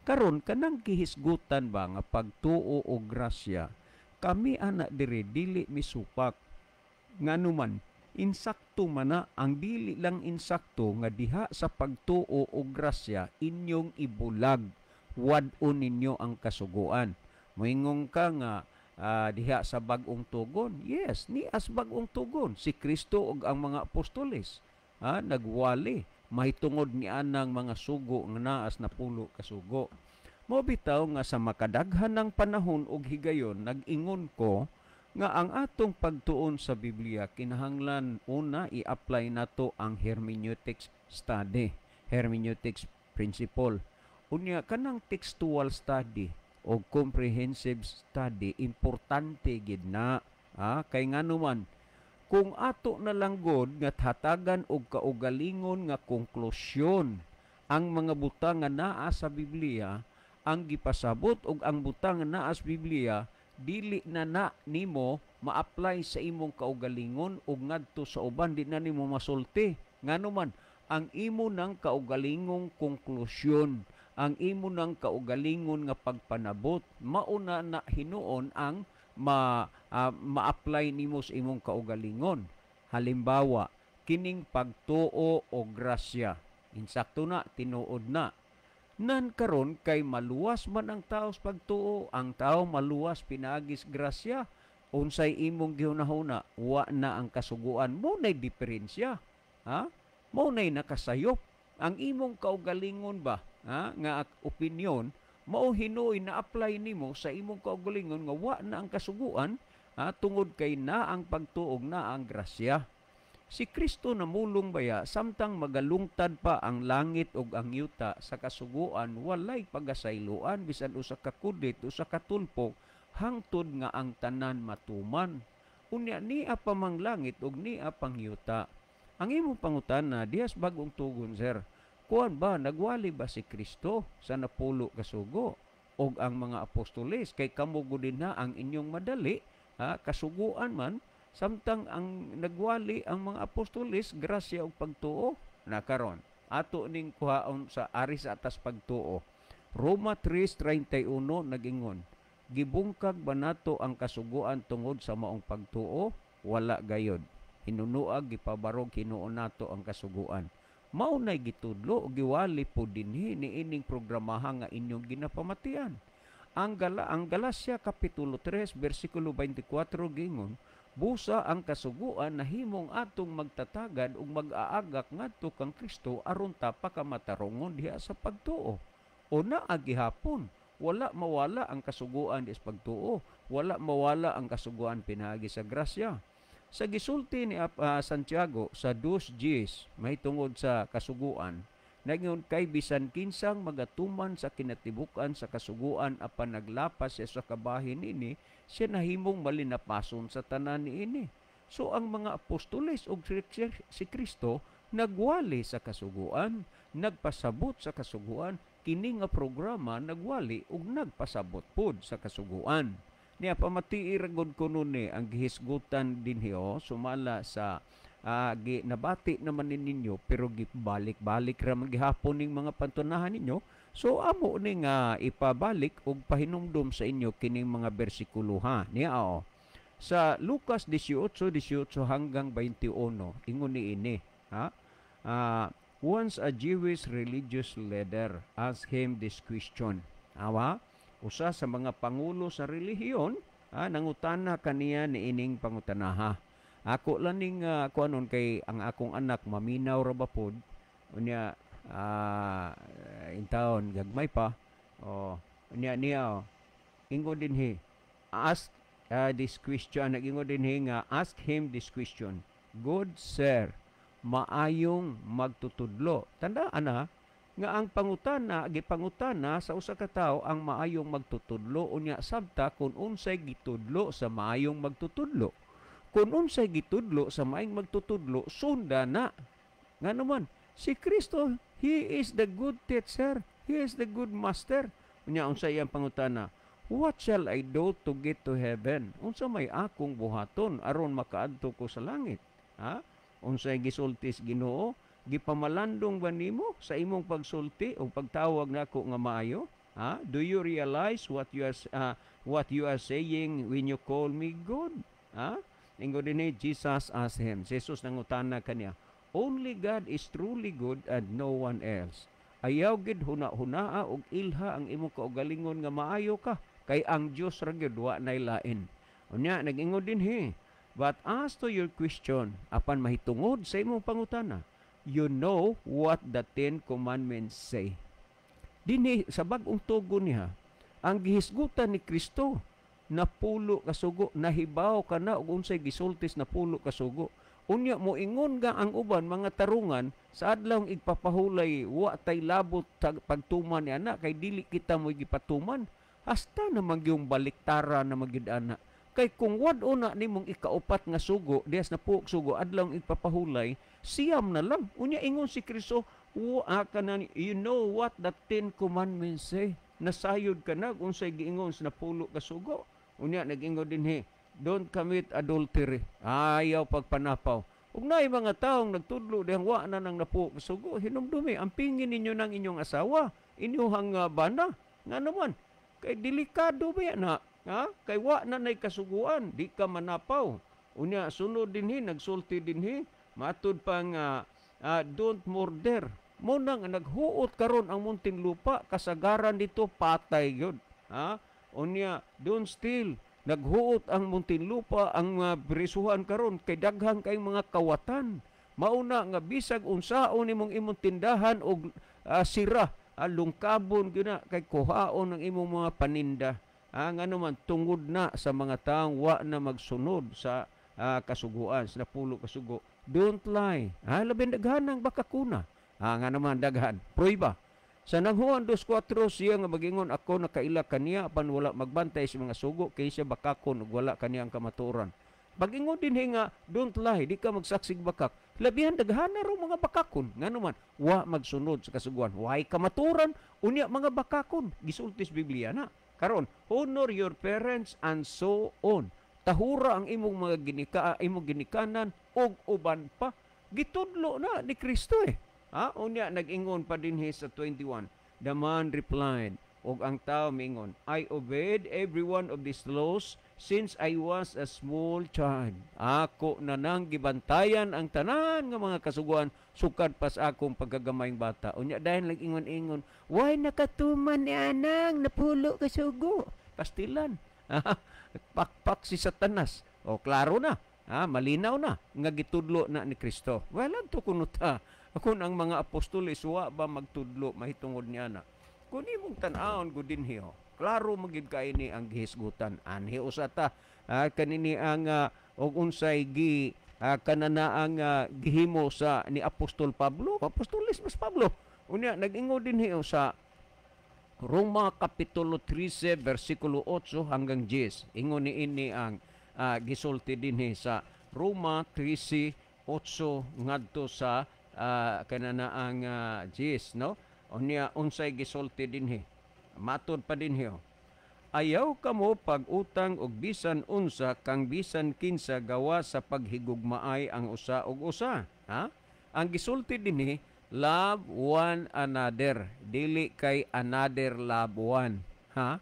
Karon kanang gihisgutan ba nga pagtuo o grasya, kami ana diri dili misupak. Nganuman insakto man na, ang dili lang insakto nga diha sa pagtuo o grasya inyong ibulag, wad-on ninyo ang kasuguan. Moingon ka nga diha sa Bag-ong Tugon, yes, ni as Bag-ong Tugon si Kristo ug ang mga apostoles, nagwali mahitungod ni anang mga sugo nga naas 10 kasugo. Mao bitaw nga sa makadaghan ng panahon og higayon nag-ingon ko nga ang atong pagtuon sa Biblia kinahanglan una i-apply nato ang hermeneutics study, hermeneutics principle. Unya kanang textual study o comprehensive study, importante gid na. Kay nganuman kung ato na lang god nga hatagan og kaugalingon nga konklusyon ang mga butang nga naa sa Biblia, ang gipasabot og ang butang nga naa sa Biblia dili na na nimo ma-apply sa imong kaugalingon ug ngadto sa uban di na nimo masulti. Nganuman ang imo nang kaugalingong konklusyon, ang imo nang kaugalingon nga pagpanabot, mauna na hinuon ang ma ma-apply nimo sa imong kaugalingon. Halimbawa, kining pagtuo o grasya, insakto na, tinuod na. Nan karon kay maluwas man ang tao sa pagtuo, ang tao maluwas pinaagis grasya. Unsay imong gihunahuna, wa na ang kasuguan, mo nay diferensya, ha? Mo nay nakasayop ang imong kaugalingon ba, ha, nga opinion mao hinuoy na apply nimo sa imong kaugalingon nga wa na ang kasuguan, ha, tungod kay na ang pagtuog, na ang grasya. Si Kristo namulong baya, samtang magalungtad pa ang langit ug ang yuta, sa kasuguan walay pagasayloan bisan usa ka kudit, usa ka tulpok, hangtod nga ang tanan matuman. Unya nia pa mang langit ug nia pang yuta. Ang imong pangutana dihas Bagong Tugon, sir, kuan ba, nagwali ba si Kristo sa napulo ka sugo og ang mga apostoles? Kay kamo gud na ang inyong madali, ha, kasuguan man, samtang ang nagwali ang mga apostoles grasya ug pagtuo. Na karon ato ning kuhaon sa ari sa atas pagtuo. Roma 3:31 nagingon, "Gibungkag ba nato ang kasuguan tungod sa maong pagtuo? Wala gayod. Hinunuag gipabarog hinuon nato ang kasuguan." Mao nay gitudlo o giwali po dinhi niining programaha nga inyong ginapamatian. Ang Galacia kapitulo 3 bersikulo 24 gingon, "Busa ang kasuguan nahimong atong magtatagad ug mag-aagak ngadto kang Kristo aron ta pakamatarongon diha sa pagtuo." O naa gihapon, wala mawala ang kasuguan sa pagtuo, wala mawala ang kasuguan pinaagi sa grasya. Sa gisulti ni Santiago sa 2:10 mahitungod sa kasuguan, nagyon kay bisan kinsang magatuman sa kinatibuk-an sa kasuguan apan naglapas siya sa kabahin ini, siya nahimong malinapason sa tanan niini. So ang mga apostoles ug si Kristo nagwali sa kasuguan, nagpasabot sa kasuguan. Kini nga programa nagwali ug nagpasabot pod sa kasuguan. Niya pamatii ra gud kuno ni ang gihisgutan dinhi, oh, sumala sa nabati naman ni ninyo, pero gibalik-balik ra man gihapon ning mga pantunahan ninyo. So amo ni nga ipabalik og pahinumdom sa inyo kining mga bersikulo, ha. Niya oh. Sa Lucas 18:18 hanggang 21 ingon ni ini, ha? Once a Jewish religious leader asked him this question. Awa, usa sa mga pangulo sa relihiyon, ha, nangutana kaniya niining pangutanaha. Ako lang ning kuanon kay ang akong anak maminaw ra ba pod. Unya intawon gagmay pa. Oh, unya niya oh, ingon dinhi, ask this question, nag-ingon dinhi nga ask him this question. "Good sir, maayong magtutudlo." Tandaan na nga ang pangutana gipangutana sa usa ka tawo ang maayong magtutudlo, unya sabta kung unsay gitudlo sa maayong magtutudlo. Kung unsay gitudlo sa maayong magtutudlo, sunda na. Nga naman, si Kristo, he is the good teacher. He is the good master. Unya unsay iyang pangutana? "What shall I do to get to heaven?" Unsa may akong buhaton aron makaadto ko sa langit? Ha? Unsay gisulti sa Ginoo? "Gipamalandong ba nimo sa imong pagsulti o pagtawag nako nga maayo?" Ha? "Do you realize what you are saying when you call me good?" Ha? Ingon dinhi, Jesus asked him. Jesus nangutana kaniya, "Only God is truly good and no one else. Ayaw gid huna-hunaa og ilha ang imong kaugalingon nga maayo ka, kay ang Dios ra gyud, wa nay lain." Unya nag-ingon dinhi, "But as to your question," apan mahitungod sa imong pangutana, "you know what the Ten Commandments say." Dinhi sa Bagong Tugon niya, ang gihisgutan ni Kristo napulo ka sugo, nahibaw ka na og unsay gisultis napulo ka sugo. Unya mo ingon ga ang uban mga tarungan sa adlawng igpapahulay, wa tay labot sa pagtuman ni ana kay dili kita mo gipatuman. Hasta naman yung baliktara na magyud ana. Kay kung wad-o na nimong ikaupat nga sugo, dihas napulo sugo, adlawng igpapahulay, 9 na lang. Unya ingon si Kristo, wa ka na, "You know what the Ten Commandments say." Nasayod ka na kung unsay giingon sa napulo ka sugo. Unya nag-ingon dinhi, "Don't commit adultery." Ayaw pagpanapaw. Ug naay mga taong nagtudlo dihang wa na nang napulo ka sugo, hinumdumi, ampingin ninyo ng inyong asawa, inyong bana. Nga naman, kay delikado ba yan na? Ha? Kay wa na nay kasuguan, di ka manapaw. Unya sunod dinhi, nagsulti dinhi, matud pa nga don't murder. Mo nang naghuot karon ang Muntinlupa, kasagaran dito patay gyud. Ha? Unya don't steal. Naghuot ang Muntinlupa, ang prisuhan karon kay daghan kay mga kawatan. Mauna nga bisag unsaon nimong imong tindahan og sira, lungkabon gyud na kay kuhaon ang imong mga paninda. Ngano man tungod na sa mga taong wa na magsunod sa kasuguan, sa napulo kasugo. Don't lie. Labing daghan ang bakakuna. Nga naman daghan. Pruiba. Sa nang Juan 2:4 siya nga magingon, ako nakaila kaniya apan wala magbantay sa mga sugo kay siya bakakon ug wala kaniya ang kamatuoran. Pag-ingon din nga don't lie, di ka magsaksig bakak. Labihan daghan na ro mga bakakon. Ngano man wa magsunod sa kasuguan. Way kamatuoran unya mga bakakon. Gisulti sa Biblia na. Karon, honor your parents and so on. Tahura ang imong mga imong ginikanan ug uban pa. Gitudlo na ni Kristo eh. Ha? Unya nag-ingon pa dinhi sa 21. The man replied, og ang tao mingon, I obeyed every one of these laws since I was a small child. Ako na nang gibantayan ang tanan nga mga kasuguan sukad pas akong pagkagamayng bata. Unya dahil nag-ingon-ingon, why nakatuman ni anang napulo ka sugo? Pastilan. Pakpak si Satanas. O klaro na. Ha, malinaw na nga gitudlo na ni Kristo. Well, adto kuno ta. Kung ang mga apostoles wa ba magtudlo mahitungod niya na. Kung imong tan-awon gud dinhi, oh, klaro magid kay ni ang gihisgutan. Anhi usa ta kanini ang og unsay gi kanana ang gihimo sa ni Apostol Pablo. Apostoles mas Pablo. Unya nag-ingon dinhi, oh, sa Roma Kapitulo 13 versikulo 8 hanggang 10. Ingon ni ini ang gisulti dinhi sa Roma 13:8 ngadto sa kanana ang 10, no? Unya unsay gisulti dinhi? Matod pa dinhi, oh. Ayaw kamo pag-utang og bisan unsa kang bisan kinsa gawa sa paghigugmaay ang usa og usa. Ha? Ang gisulti dinhi, love one another, dili kay another love one. Ha?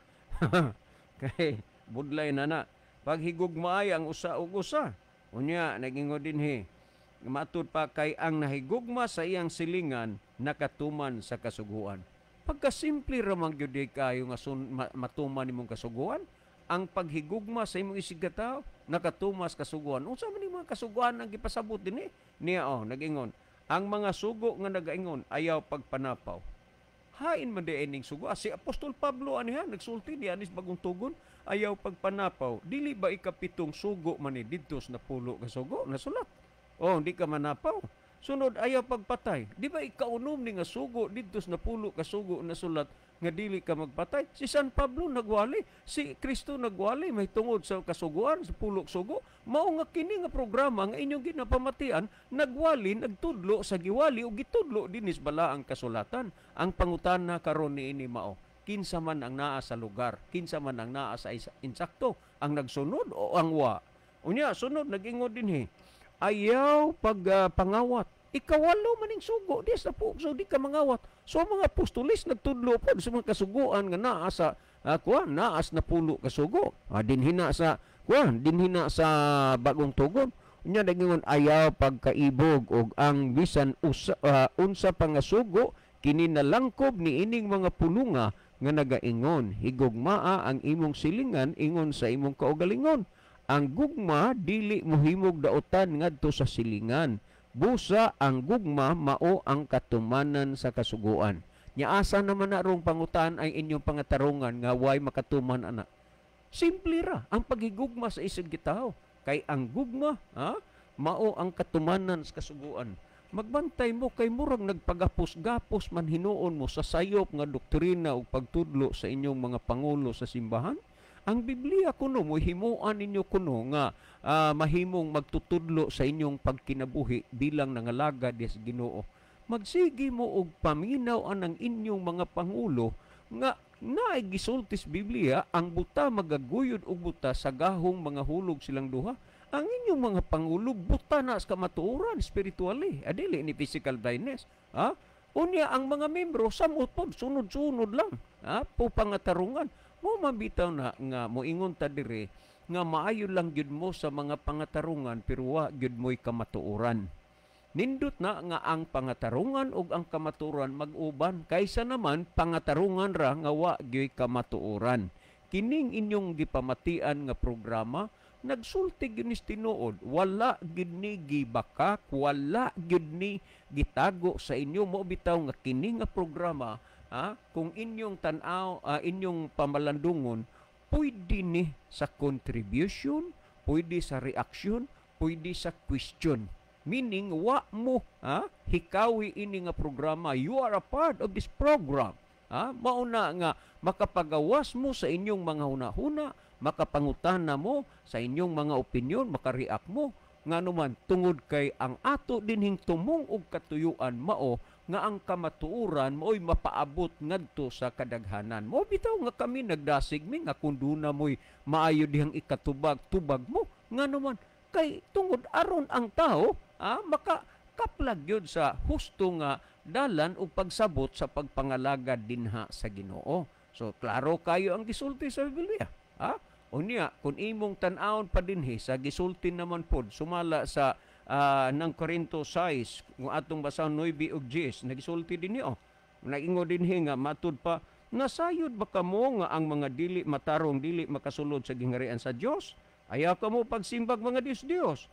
Kay budlay na na. Paghigugmaay ang usa og usa. Unya nagingon dinhi, matud pa kay ang nahigugma sa iyang silingan nakatuman sa kasuguan. Pagkasimple ra man gyud kayo nga matuman nimong kasuguan, ang paghigugma sa imong isigkatawo nakatumas kasuguan. Unsa man ning mga kasuguan ang gipasabot dinhi? Niya oh, nag-ingon, ang mga sugo nga nagaingon ayaw pagpanapaw. Hain man di ining sugo. Si Apostol Pablo aniha nagsulti niya anis bagong tugon, ayaw pagpanapaw. Dili ba ikapitong sugo man ni didto sa napulo ka sugo nasulat? Oh, hindi ka manapaw. Sunod, ayaw pagpatay. Di ba ikaunom ni nga sugo didto sa napulo ka sugo nasulat nga dili ka magpatay? Si San Pablo nagwali, si Kristo nagwali may tungod sa kasuguan sa pulok sugo. Mao nga kini nga programa nga inyong ginapamatian nagwali, nagtudlo sa giwali o gitudlo dinis bala ang kasulatan. Ang pangutana karon niini mao, kinsa man ang naa sa lugar, kinsa man ang naa sa insakto, ang nagsunod o ang wa? Unya sunod nag-ingon dinhi, ayaw pagpangawat. Ikawalo maning sugo, di sa po, so di ka mangawat. So ang mga apostolis nagtudlo po sa mga kasuguan nga naa sa kuan, naas na pulo kasugo. Dinhina sa kuan, dinhina sa bagong tugon. Unya nag-ingon, ayaw pagkaibog og ang bisan usa, unsa pa nga sugo kini nalangkob ni ining mga pulunga nga nagaingon, higugmaa ang imong silingan ingon sa imong kaugalingon. Ang gugma dili mohimog daotan ngadto sa silingan. Busa ang gugma mao ang katumanan sa kasuguan. Nya asa naman na rong pangutan ay inyong pangatarungan nga way makatuman ana. Simple ra ang paghigugma sa isig gitaw. Kay ang gugma, ha, mao ang katumanan sa kasuguan. Magbantay mo kay murag nagpagapos-gapos man hinuon mo sa sayop nga doktrina ug pagtudlo sa inyong mga pangulo sa simbahan. Ang Biblia kuno mo himuan ninyo kuno nga mahimong magtutudlo sa inyong pagkinabuhi bilang nangalagad sa Ginoo. Magsige mo og paminaw anang inyong mga pangulo nga naay gisulti sa Biblia ang buta magaguyod og buta sa gahong mga hulog silang duha. Ang inyong mga pangulo buta na sa kamatuoran spiritually, adili ni physical blindness. Ha? Unya ang mga membro samot pod sunod-sunod lang, ha, po pangatarungan. Mo man bitaw na nga moingon ta diri nga maayo lang gyud mo sa mga pangatarungan pero wa gyud mo'y kamatuoran. Nindot na nga ang pangatarungan ug ang kamatuoran mag-uban kaysa naman pangatarungan ra nga wa gyud kamatuoran. Kining inyong gipamatian nga programa nagsulti gyud ni tinuod, wala gyud ni gibakak, wala gyud ni gitago sa inyo. Mo bitaw nga kini nga programa, kung inyong tan-aw, inyong pamalandungon, pwede ni sa contribution, pwede sa reaction, pwede sa question. Meaning wa mo hikawi ini nga programa. You are a part of this program. Mauna nga makapagawas mo sa inyong mga hunahuna, makapangutana mo sa inyong mga opinyon, makareact mo ngano man tungod kay ang ato dinhing tumong og katuyuan mao nga ang kamatuoran mao'y mapaabot ngadto sa kadaghanan. Mo bitaw nga kami nagdasig mi nga kung duna mo'y maayo dihang ikatubag, tubag mo ngano man kay tungod aron ang tao maka kaplag yun sa husto nga dalan o pagsabot sa pagpangalagad dinha sa Ginoo. So klaro kayo ang gisulti sa Biblia. Unya kung imong tan-awon pa dinhi sa gisulti naman pod sumala sa ng Corinto 6 kung atong basahon 9 ug 10, nagisulti dinhi oh. Nagingo dinhi nga matud pa, nasayod ba kamo nga ang mga dili matarong dili makasulod sa gingharian sa Dios? Ayaw kamo pagsimbag mga Dios-Dios.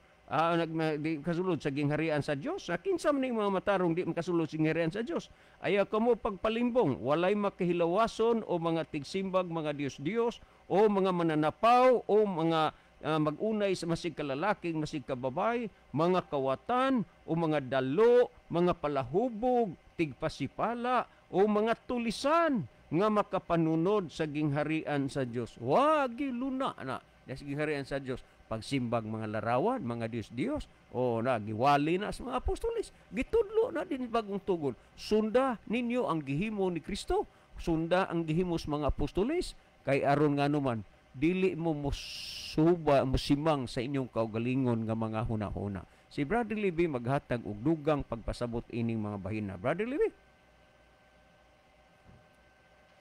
Di kasulod sa gingharian sa Dios. Kinsa man ning mga matarong di makasulod sa gingharian sa Dios? Ayaw kamo pagpalimbong, walay makihilawason o mga tigsimbag mga Dios-Dios o mga mananapaw o mga magunay sa masig kalalaki, masig kababay, mga kawatan o mga dalo, mga palahubog, tigpasipala o mga tulisan nga makapanunod sa gingharian sa Dios. Wagi luna na sa gingharian sa Dios. Pagsimbag mga larawan, mga Dios-Dios, o na giwali na sa mga apostoles, gitudlo na din bagong tugon. Sunda ninyo ang gihimo ni Kristo, sunda ang gihimo sa mga apostoles, kay aron nga numan dili mo musuba musimang sa inyong kaugalingon nga mga hunahuna. Si Brother Libby maghatag og dugang pagpasabot ining mga bahina. Brother Libby.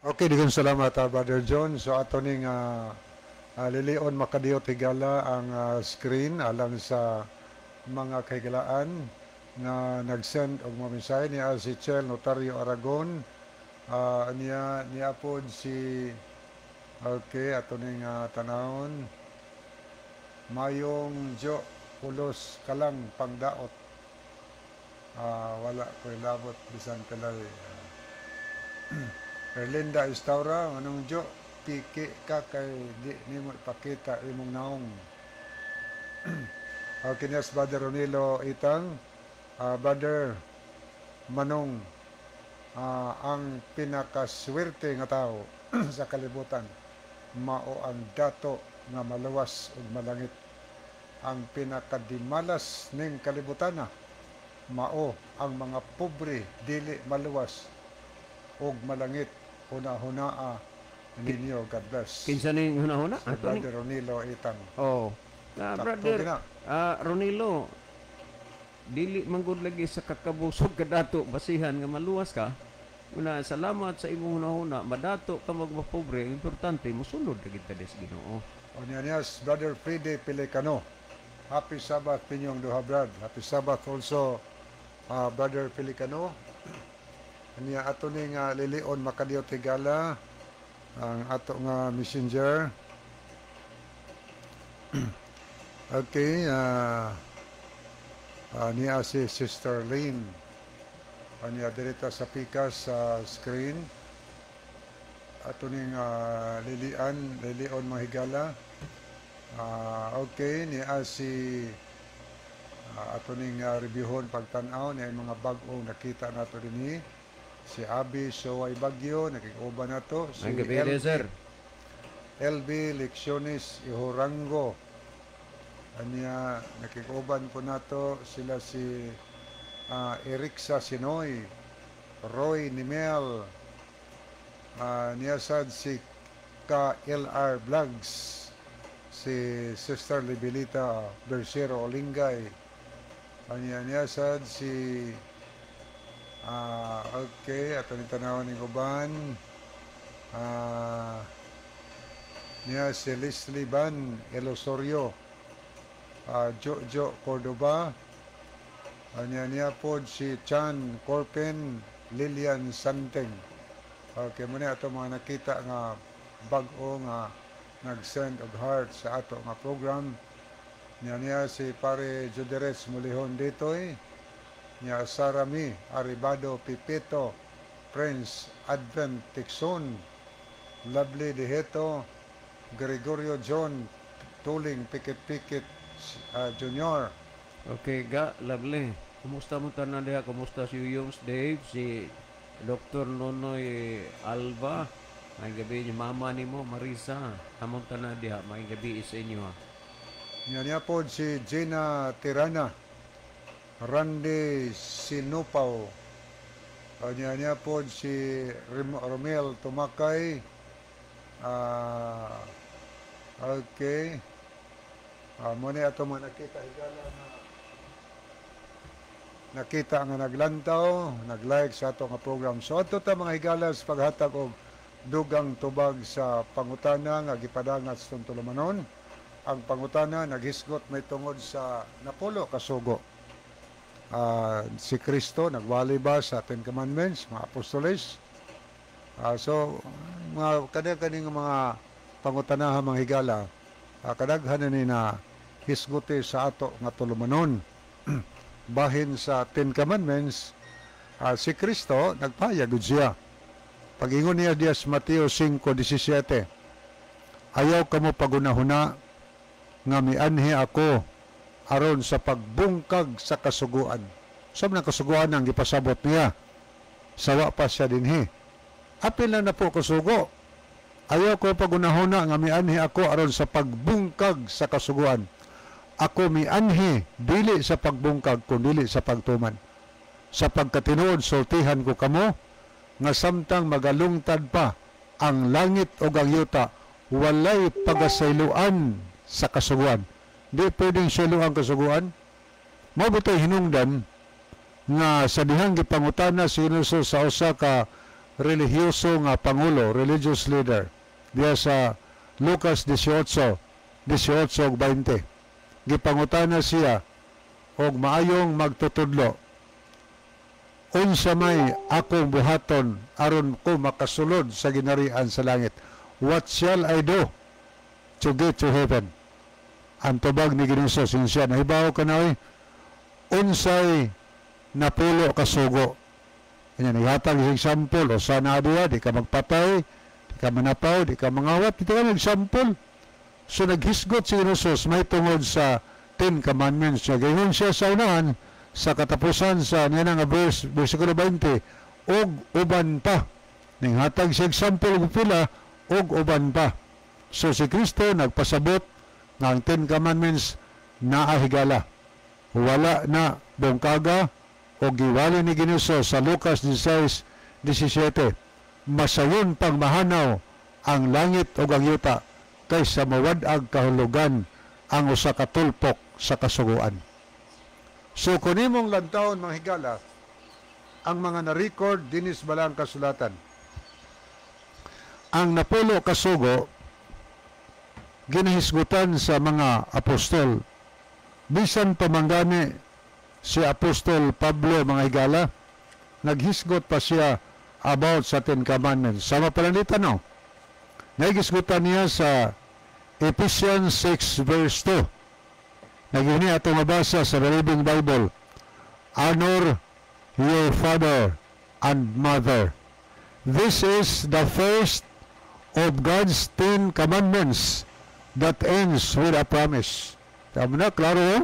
Okay, daghang salamat, Brother John. So ato ning lilion makadiyot, higala, ang screen alang sa mga kahigalaan nga nag-send og mga mensahe. Niya si Chel Notario Aragon, niya niya pod si, okay, ato ning tanawon. Mayong Jo, pulos kalang pangdaot. Wala ko ilabot bisan pilay. Erlinda Estaura, anong Jo, piki ka kay di nimo ipakita imong naong. Okay, yes, Brother Ronilo Itang, Brother Manong, ang pinakaswerte nga tao sa kalibutan mao ang dato nga maluwas ug malangit. Ang pinakadimalas ning kalibutan mao ang mga pobre dili maluwas ug malangit. Huna-hunaa ninyo. God bless. Kinsa ning hunahuna? Si Brother Ronilo Itang. Oh. Sakto Brother gina. Ronilo, dili manggod lagi sa kakabusog kadato basihan nga maluwas ka. Una, salamat sa imong hunahuna. Madato ka magmapobre, importante mosunod ra gid ta sa Ginoo. O niya niyas, Brother Fride Pelicano. Happy Sabbath ninyong duha, Brad. Happy Sabbath also, Brother Pelicano. Niya ato ning lilion makadiyot, higala, ang ato nga messenger. Okay, niya si Sister Lynn. Niya dirita sa pikas sa screen. Ato ning lilian, lilion mga higala. Okay, niya si ato ning reviewon pagtan-aw niya mga bag-ong nakita nato dinhi. Si Abi Soway Bagyo nakig-uban nato. Si Ang gabi, sir. LB Lecciones Ihorango. Anya nakig-uban po nato sila si Eriksa Sinoy, Roy Nimel, niya sad si KLR Vlogs, si Sister Libilita Bersero Olingay, anya niya sad si okay, ato ni tanawan ning uban. Niya si Leslie Van Elosorio, Jojo Cordoba, niya niya po si Chan Corpen, Lilian Santeng. Okay, muna ato mga nakita nga bag-o nga nag-send og heart sa ato nga program. Niya niya si Pare Juderes Mulihon ditoy. Niya Sarami Aribado Pipito, Prince Advent Tixon, Lovely Deheto, Gregorio John Tuling Pikit Pikit Jr. Okay, ga, lovely. Kumusta mo tanan diha? Kumusta si Williams Dave, si Dr. Nonoy Alba? May gabi niyo mama nimo Marisa. Among tanan diha, may gabi sa inyo ha. Niya niya po si Gina Tirana, Randy Sinupaw, niya niya po si Romel Tumakay, okay, muna ato mga nakita higala nga nakita nga naglantaw, nag-like sa ato nga program. So ato ta, mga higala, sa paghatag og dugang tubag sa pangutana nga gipadangat sa tulumanon. Ang pangutana naghisgot may tungod sa napulo kasugo. Si Kristo nagwali ba sa Ten Commandments, mga apostoles? So mga kada kaning mga pangutanaha, mga higala, kadaghan na ni na hisguti sa ato nga tulumanon. Bahin sa Ten Commandments, si Kristo nagpahayag gud siya. Pag-ingon niya diya sa Mateo 5:17, "Ayaw kamo pagunahuna nga mianhi ako aron sa pagbungkag sa kasuguan." Sa mga kasuguan ang gipasabot niya, sawa pa siya dinhi. Apil na na po kasugo. "Ayaw ko pagunahuna nga mianhi ako aron sa pagbungkag sa kasuguan. Ako mianhi dili sa pagbungkag kundi sa pagtuman. Sa pagkatinuod sultihan ko kamo nga samtang magalungtad pa ang langit o ang yuta, walay pagasayloan sa kasuguan." Di pwedeng sayloan kasuguan. Mao bitay hinungdan nga sa dihang gipangutana si Jesus sa usa ka relihiyoso nga pangulo, religious leader, diya sa Lucas 18, 18 ug 20. Gipangutana siya og, "Maayong magtutudlo, unsa may akong buhaton aron ko makasulod sa ginarian sa langit? What shall I do to get to heaven?" Ang tubag ni Ginoong Jesus siya, "Nahibaw ka na oy, unsay napulo ka sugo?" Kanya naghatag sa example, o sana diya, di ka magpatay, di ka manapaw, di ka mangawat, di ka example. So naghisgot si Jesus may tungod sa Ten Commandments niya. Gayon siya sa unahan, sa katapusan sa niya nga verse, versikulo 20, "Og uban pa." Ning hatag siya example og pila, "Og uban pa." So si Kristo nagpasabot nga ang Ten Commandments naa, higala. Wala na bungkaga o giwali ni Ginoo sa Lucas 16:17. Masayon pang mahanaw ang langit ug ang yuta kaysa mawad-ag kahulugan ang usa ka tulpok sa kasuguan. So kung imong lantawon, mga higala, ang mga na-record dinis balang kasulatan. Ang napulo kasugo ginahisgutan sa mga apostol. Bisan pa manggani si Apostol Pablo, mga higala, naghisgot pa siya about sa Ten Commandments. Sama pala no? Nagisgutan niya sa Ephesians 6 verse 2. Nagini ato mabasa sa The Living Bible. "Honor your father and mother. This is the first of God's Ten Commandments that ends with a promise." Tama na, klaro oh?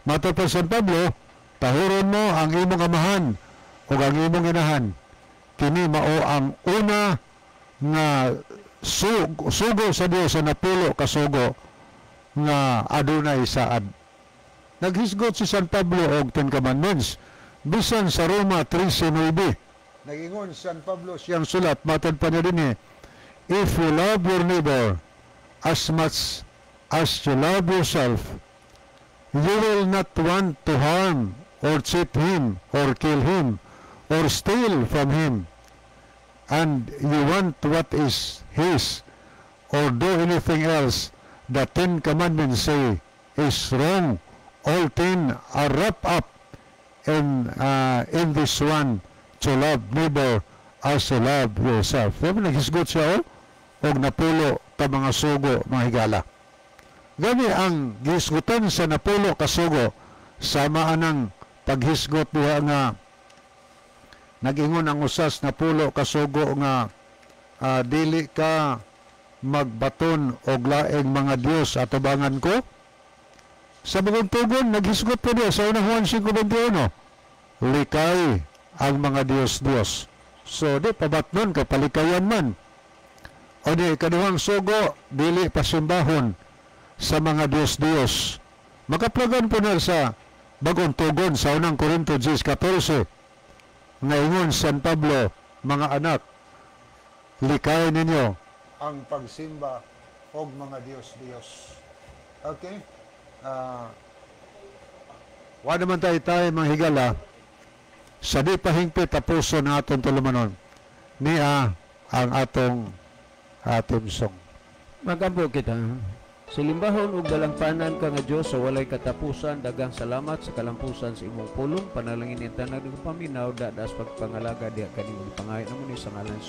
Matod pa San Pablo, "Tahuron mo ang imong amahan o ang imong inahan. Kini mao ang una nga sugo sa Dios sa napulo kasugo nga adunay saad." Naghisgot si San Pablo og Ten Commandments. Bisan sa Roma 13:9. Nagingon San Pablo siyang sulat, matod pa niya din eh, "If you love your neighbor as much as you love yourself, you will not want to harm or cheat him or kill him or steal from him. And you want what is his. or do anything else the Ten Commandments say is wrong. All 10 are wrapped up in this one, to love neighbor as you love yourself. Diba naghisgot siya, oh? Og napulo ka mga sugo, mga higala. Gani ang gihisgutan sa napulo ka sugo, sama anang paghisgot diha nga nag-ingon ang usas napulo ka sugo nga dili ka magbaton og laing mga Dios atubangan ko. Sa Bagong Tugon, naghisgot po diya sa Unang Juan 5.21, likay ang mga Diyos-Diyos. So, di pabatnon kay palikayan man. O di, kaduhang sugo, dili pasimbahon sa mga Diyos-Diyos. Makaplagan po na sa Bagong Tugon sa Unang Korinto 10.14 nga ingon San Pablo, "Mga anak, likayan ninyo ang pagsimba og mga Diyos-Diyos." Okay? Wa naman tayo tayo, mga higala, sa di pa hingpit tapuson na atong tulumanon niya ang atong theme song. Magampo kita. Silimbahon ug dalangpanan ka nga Dios sa walay katapusan, daghang salamat sa kalampusan sa imong pulong. Panalangin ni tanan ng paminaw dadas pagpangalaga diha kanimo, gipangayo namo ni sa ngalan